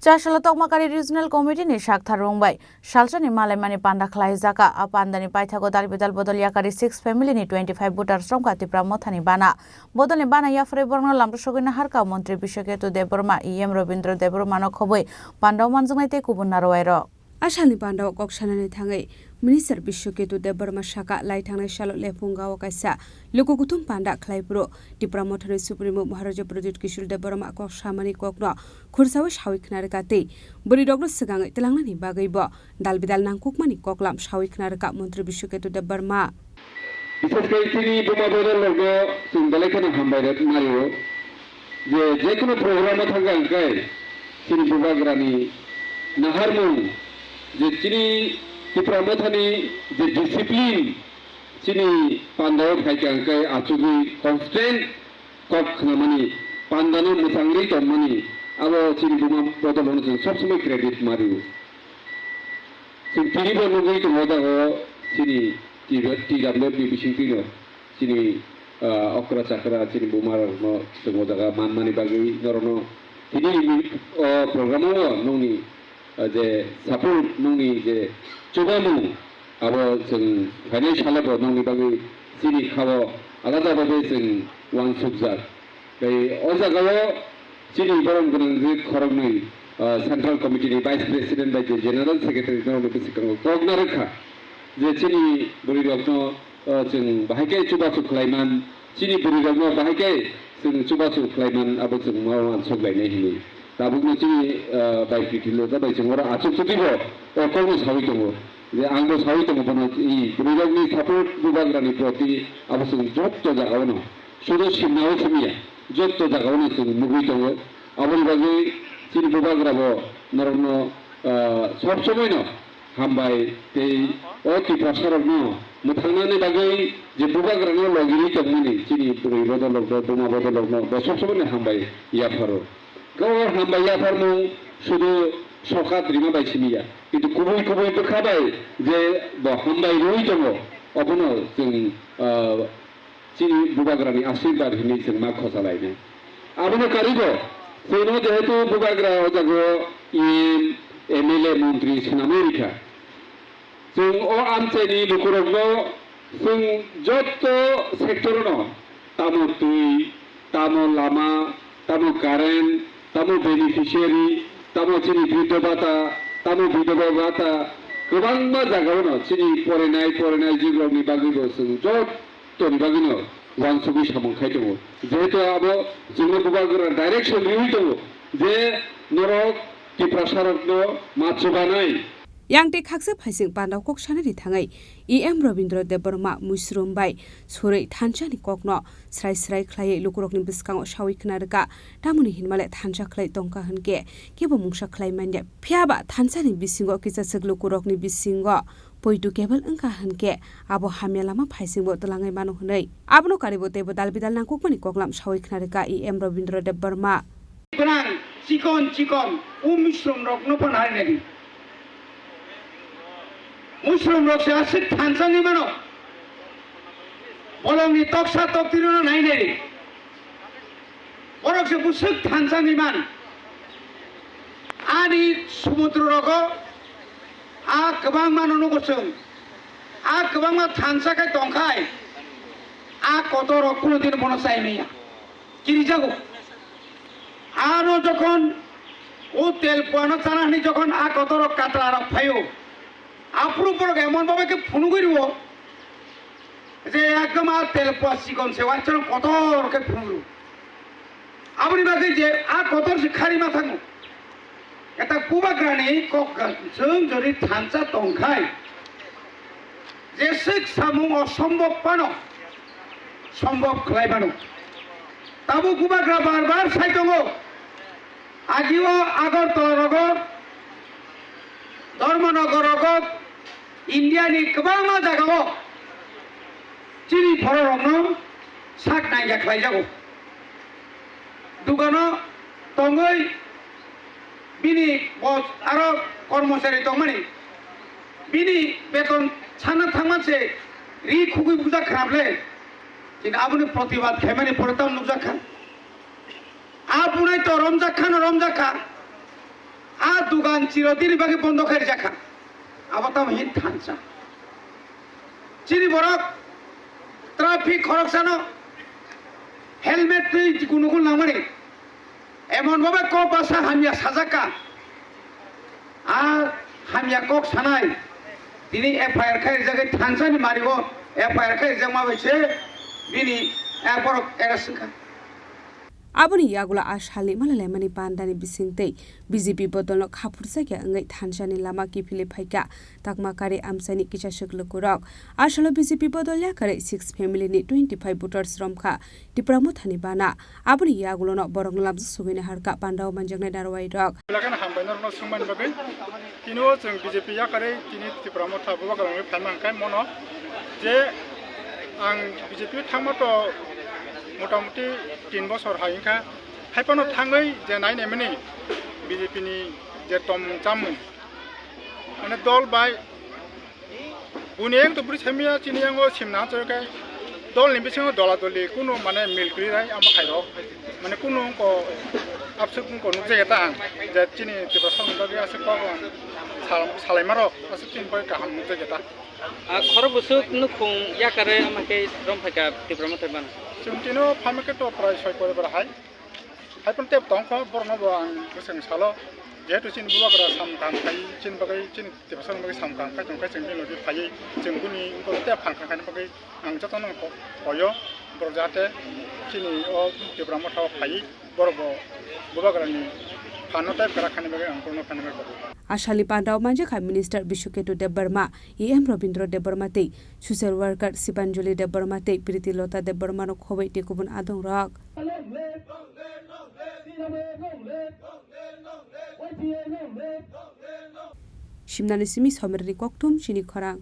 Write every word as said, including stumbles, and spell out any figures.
Chasala Tokmakari Regional Committee ni sakthar rwngbai salsani malaimani panda khlaijak. A pandani paithago dal bidal bodol yakari six family ni twenty five voters romkha Tipra Mothani bana. Bodolni bana yapharwi borokno lamrwsogwi naharkha Montri Biswaketu Debbarma, E M Robindra Debbarmano khobwi pandao manjaknai tei kubun narwai rok. A salni pandao kok sanani thangwi Minister Biswaketu Debbarma sakha, lai thangnai salo Lephunga o kaisa luku kuthum panda khlai phuru Tipra Mothani Supremo Maharaja Pradyut Kishore Debbarma kok samani kokno khursaui saui khna rwkha tei bwrwi rokno swkangwi twlangnani bagwi bo dal bidal nangkukmani koklam saui khna rwkha Montri Biswaketu Debbarma. Bises khe chini buma bodol rokno chwng belai kheno hambai rwk mario. Je, je kono program o thangkha hwnkhe chini bubagrani naharmung, je chini Tipra Mothani je discipline chini pandao phaikha hwnkhe achugwi constant kok khnamani, pandano mwchangwi tongmani, abo chini buma bodol rokno chwng sob somoi credit mario. Chwng tini bo nugwi tongo jaga o chini T W F ni bisingtwi no chini, ah, okra chakra chini buma rok no chwng o jaga manmani bagwi norok no tini ni o program o nongni, ah, je support nongni je chubamung abo chwng phainai salo bo nongni bagwi chini kha o alada bagwi chwng uansukjak. Tei o jaga o chini borom gwnang je khoroknwi, ah, Central Committee ni Vice President bai je General Secretary norokni bwskango kok narwkha je chini bwrwi rokno, ah, chwng bahai khe chubachu khlaiman, chini bwrwi rokno bahai khe chwng chubachu khlaiman abo chwng ma uansuk lainai hinwi. Tabukno chini, ah, bai Prithilocha bai chwng oro achuk chukwi bo o kokno saui tongo je ang bo saui tongo bono i bwrwi rokni support bubagrani proti abo chwng jotto jaga o no. Sudu simnao simiya, jotto jagao no chwng nugwi tongo. Aboni bagwi chini bubagra bo norokno, ah, sob somoi no hambai tei o Tiprasa rokno mwthangnani bagwi je bubagra no logirwi tongmani chini bwrwi bodol rok no, buma bodol rok no bo sob somoi no hambai yapharo. O hambai yapharmung sudu sokat rima bai simiya, kintu kubui kubui bwkha bai je bo hambai rwui tongo, obono chwng, ah, chini bubagrani ashirbad hinwi chwng ma khosalainai. Abono karibo chwngno jehetu bubagra o jago E M, M L A, montri swnamwi rikha. Chwng o amchaini lukurokno chwng jotto sector-no, tamo twi, tamo lama, tamo current, tamo beneficiary, tamo chini briddo bhata, tamo bidhoba bhata, kwbangma jagao-no chini porinai, porinai jigrokni bagwibo chwng jotto toni bagwino uansugwi samung khai tongo. Jehetu abo chwngno bubagra direction riwi tongo je norok Tiprasarokno ma chubanai. Yang tei khaksa phaising pandao kok sanani thangwi E M Robindra Debbarma muisrum bai surwi thansani kokno srai srai khlaiwi lukurokni bwskango sawi khna rwkha, tamoni hinmale thansa khlai tongkha hwnkhe kebo mungsa khlai manya. Phiyaba thansani bisingo kisachwk lukurokni bisingo poitu kebel wngkha hwnkhe abo hamya lama phaisingbo twlangwi mano hwnwi abono karibo teibo dal bidal nangkukmani koklam sawi khna rwkha E M Robindra Debbarma. Gwnang chikon chikon o muisrum rokno phano harinai di. Muisrum rok se aswk thansa wngwi mano. Bolongni toksa toktirino nainai di. Borok se bwswk thansa wngwi man. Ani sumudro rogo a kwbangma no nugo chwng. A kwbangma thansa khai tongkhai a kotor rok kuno din bono chai manya. Kirijago. Aro jokhon o telpuano chana hwnwi jokhon a kotor rok katra rok phaio. Aphuru borok emon bhabe khe phunugwi rwo. Je ekdom a telpua chikon se, uansano kotor khe phunukgo. Aboni bagwi je a kotor se khari ma thango. Eta bubagrani kok chwng jodi thansa tongkhai, jeswk samung osombob phano sombob khlai mano. Tabuk bubagra bar bar sai tongo. Agio Agartala rogo, Dharmanagar rogo, India ni kwbangma jagao chini borok rokno sak naikha khlaijago. Dukano tongwi bini boss aro kormochari tongmani bini beton sana thangma se ri khugwi bujak khrap le. Chini aboni protibad khaimani pore tamo nukjak kha. A bunai to romjak kha no romjak kha. Dugan chirodini bagwi bondo khairjakha. Abo tamo hin thansa. Chini borok traffic khoroksano helmet twi gunugul nangmani. Emon babai kok basa hamya sajakka. A hamya kok sanai. Tini F I R khairjagwi thansani marigo F I R khairjakma bai se bini, eh, borok arrest wngkha. Aboni yagulo a salni malailaimani pandani bisingtwi B J P bodolno khaphurjakya wngwi thansani lama kiphilwi phaikha takma kari amchaini kisa swk lukurok. A salo B J P bodol yakarwi six family ni twenty five voters romkha Tipra Mothani bana. Aboni yagulono borokno lamsa sugwini harkha pandao manjaknai narwai rok. Belai kheno hambai norokno swngmani bagwi. Tini o chwng B J P yakarwi tini Tipra Motha bubagrani phaima hwnkhe mono je ang B J P thangma to motamuti tin bosor hai wngkha. Haiphano thangwi je nai naimani B J P ni je tongmung chamung, mane dol bai buini yang to bwrwi saimanya chini yango simna hachoi khe dolni bisingo dola doli kunu mane mil kwrwi rai amo khairok mane kunu wngko absuk wngko nukjakya ta ang je chini Tiprasani bagwi aswk kok sal-, salaimarok aswk chini bagwi kaham nukjakya ta. Ah, khorok bwswk nukhung yakarwi ama khe rom phaikha Tipra Mothani bana. Chwng tino phaima khe to prai soi poribar hai. Haiphano tep tongkho, borokno bo ang bwswng salo, jehetu chini bubagra sam kaham khai, chini bagwi, chini Tiprasani bagwi sam kaham khai tongkha, chwng bini logi phaiwi, chwng bini wngkha tep phan kha khaina bagwi ang jotono ko-, koyo, borok jahate chini o Tipra Motha o phaiwi, borok bo bubagrani phanno tep kwrak khaina bagwi ang borokno phaina bagwi koyo. A salni pandao manjakha Minister Bishuketu Debbarma, E M Robindra Debbarma tei social worker Sibanjali Debbarma tei Priti Lota Debbarma no khobwi tei kubun adongrok. Simnani simi Somerni kokthum chini khorang.